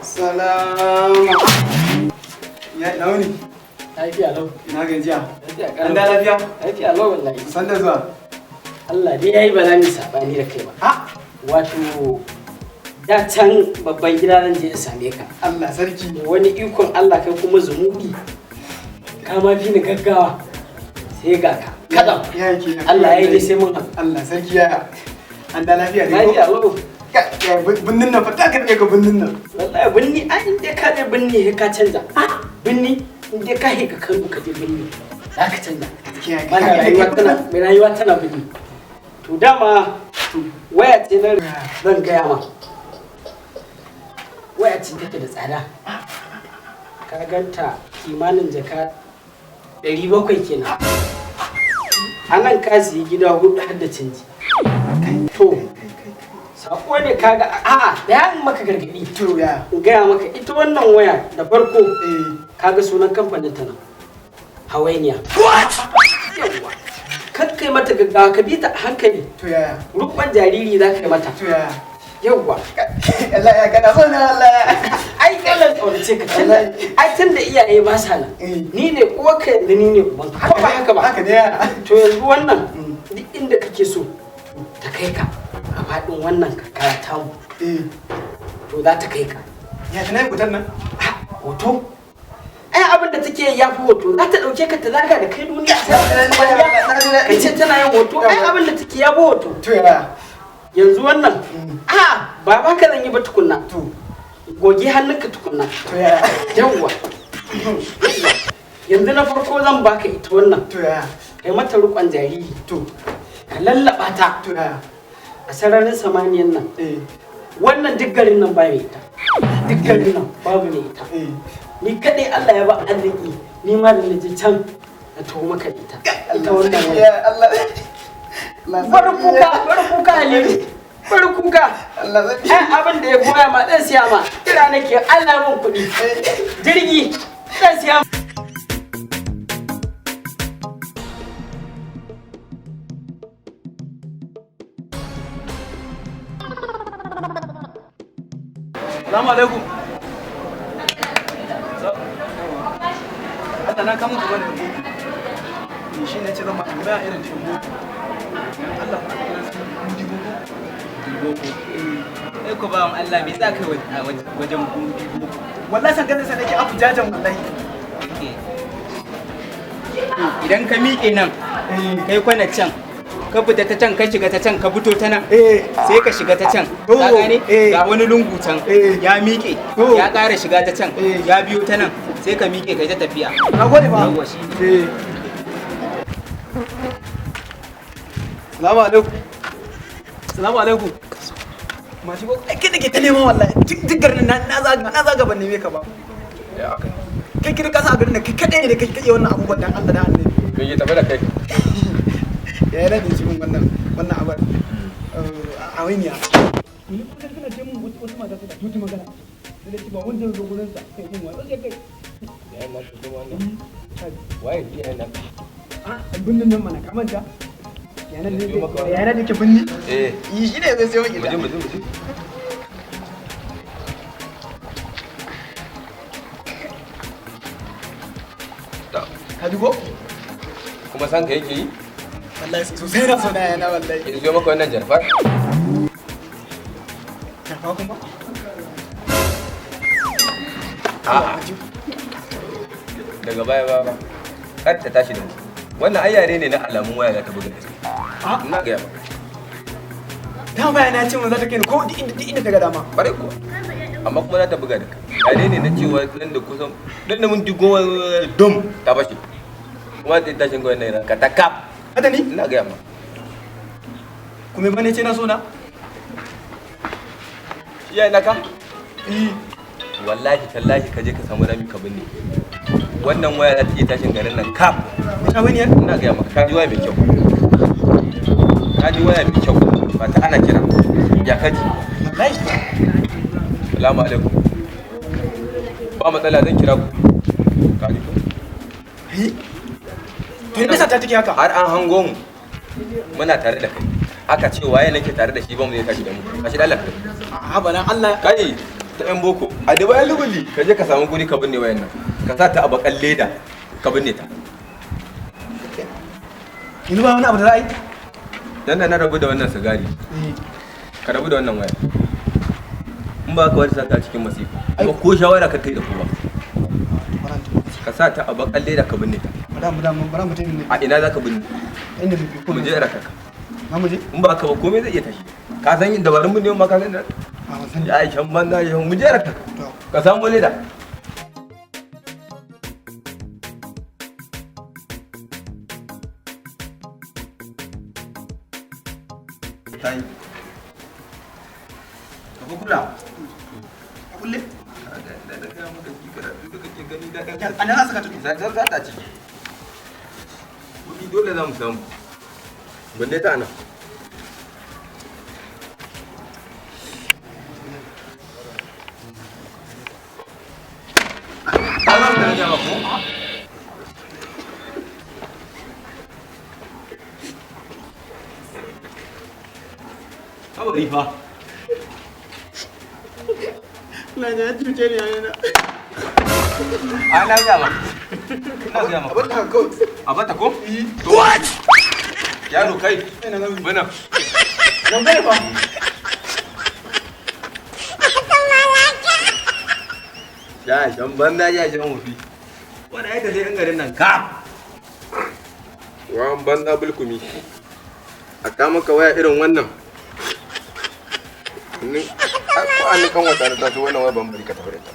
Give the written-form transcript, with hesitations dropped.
Salama. Ya ina wuni? Lafiya lau. Ina gajiya. Lafiya An da lafiya? Lafiya lau wallahi. San da zuwa. Allah dai yayi ba za mu sabani da kai ba. Ha? Wato da can babban gida zan je in same ka. Allah sarki. Wani ikon Allah kai kuma zumuɗi. Ka ma fi ni gaggawa. Sai ga ka. Kaɗan. Ya yake. Allah ya yi dai sai mun haɗu. Allah sarki ya. An da lafiya ne ko? Lafiya lau. Ya binnin nan fa ta karɓe ka binnin nan. Wallahi binni ai in dai ka je binni sai ka canza. Binni in dai ka hika Kano ka je binni za ka canza. Gaskiya ka Mana rayuwa tana rayuwa tana binni. To dama waya ce na zan gaya ma. Waya ce take da tsada. Ka ganta kimanin jaka 700 kenan. A nan ka siyi gida hudu har da canji. To sako ne kaga a'a da ya maka gargadi. To ya. In gaya maka ita wannan waya da farko Eh. kaga sunan kamfanin ta nan hawainiya. Yawwa, kar kai mata gaggawa, ka bi ta a hankali. To ya. Rukon jariri za ka yi mata. To ya. Yawwa. Allah ya kana so na Allah. Ai kallon ƙaunace ka tunda ai tunda iyaye ba sa nan, Eh. ni ne uwarka yanzu, ni ne ubanka, ko ba haka ba? Haka ne ya. To yanzu wannan duk inda kake so ta kai ka a faɗin wannan karkara tamu, Eh. to za ta kai ka. Ya tana yi kutar nan? Hoto ai abin da take yi ya fi hoto. Za ta ɗauke ka ta zaga da kai duniya ka ce tana yin hoto. Ai abin da take ya fi hoto. To ya. Yanzu wannan a ba ba ka zan yi ba tukunna. To. Goge hannunka tukunna. To ya. Yawwa, yanzu na farko zan baka ita wannan. To ya. Kai mata rukon jariri. To. Ka lallaba ta. To ya. A sararin samaniyan nan, Eh. wannan duk garin nan ba mai ita, duk garin nan babu mai ita. Eh. Ni kadai Allah ya ba arziki, ni ma da naje can na taho maka da ita, ita wannan waya. Ya Allah. Bari kuka, bari kuka Halilu, bari kuka. Allah sarki. Ai abin da ya goya ma zan siya ma. Kira nake Allah mun kuɗi jirgi zan siya. Salamu alaikum. Allah na kama gaba da yabo. Ni shi ne ce zan ma tambaya irin ta yabo. Allah ku kira su Mudi Boko. Boko. Ai ko bawan Allah, me za ka yi wajen Mudi Boko? Wallahi san ganin sa nake afu jajan wallahi. Idan ka miƙe nan, kai kwana can, ka fita ta can, ka shiga ta can, ka fito ta nan. Eh. Sai ka shiga ta can. To, Ka gane? eh. Ga wani lungu can. Eh. Ya miƙe. To. Ya ƙara shiga ta can. Eh. Ya biyo ta nan. Sai ka miƙe kai ta tafiya. Na gode ba. Yawwa shi ne. Eh. Salamu alaikum. Salamu alaikum. Masu ko kai nake ta nema wallahi. Duk garin nan na zaga na zaga ban neme ka ba. Ya aka Kai kiri ka san a garin nan kai kadai ne da kai kai wannan abubuwan dan Allah dan Annabi. me ke tafe da kai? Ya yana da cikin wannan abar. A wainiya. Ni kuma kana ce mun wata mata ta tuti magana. Sai ce ba wanda zo gurin sa kai mun wani sai kai. Yayin na su kuma wannan waye iyayen nan? A binnin nan mana ka manta. Yana ne Biyo maka wannan. yana da ke binni. Eh. Yi shi ne zai sayo miki. Muje, muje, muje. Ta, Ka ji ko? kuma san ka yake yi? Wallahi sosai na so na yana wallahi. Ya zo maka wannan jarfar? Karfa kuma? A'a. Daga baya ba ba. Kar ta tashi da mu. Wannan ai yare ne na alamun waya za ta buga da kai. Ina gaya maka. Dama baya na ce mun za ta kai ni ko duk inda ta ga dama. Bare kuwa. Amma kuma za ta buga da kai. Yare ne na cewa nan da kusan nan da minti 10 dum ta fashe. Kuma ta tashin gwai nan ranka ta kaf. Haka ni? Ina gaya maka. Kuma bane ce na so na? Iyayen naka? Eh. Wallahi tallahi ka je ka samu rami ka binne. Wannan waya za ta iya tashin garin nan kaf. Ita wani ya? Ina gaya maka, ka ji waya mai kyau. Ka ji waya mai kyau. Ba ta ana kira. Ya kaji. Wallahi. Salamu alaikum. Ba matsala, zan kira ku. Ka ji ko? Eh. To me yasa ta take haka? Har an hango mu. Muna tare da kai. Aka ce waye nake tare da shi ba mu zai tashi da mu. Tashi da Allah ka tafi. A ba dan Allah. Kai. Ta yan boko. A da bayan lubuli ka je ka samu guri ka binne wayan nan. Ka sa ta a bakan leda ka binne ta. Yanzu ba wani abu da za a yi. Dan da na rabu da wannan sigari. Ka rabu da wannan waya. In ba ka wata saka cikin masifa. Kuma ko shawara ka kai da kowa. Ka sa ta a bakan leda ka binne ta. Bara mu dama bara mu tafi ne. A ina za ka binne? Inda mu bi ko Mu je raka ka. Na mu je? In ba ka ba komai zai iya tashi. Ka san yin dabarun binne ma ka san da. A ban sani. Ya yi shan banza ya mu je raka ka. To. Ka samu leda. Ta yi. Ka fi kula. A kulle? Za A nan za saka ta to. za ta ci. Kuɗi dole za mu samu. Binne ta nan. Ka zama da na gaya maka ko? Kabari fa. Na ga cuce ne yana. A na gaya maka. Na gaya maka. Abin da haka kawai. A bata ko? What? Yaro kai. Ina nan. Bana. Nan bai fa. Ya shan banza ya shan wofi. Wani aika sai yan garin nan ka. Wan banza bulkumi. A kama ka waya irin wannan. Ni ko an kan wata na taso wannan waya ban bari ka tafi da ita.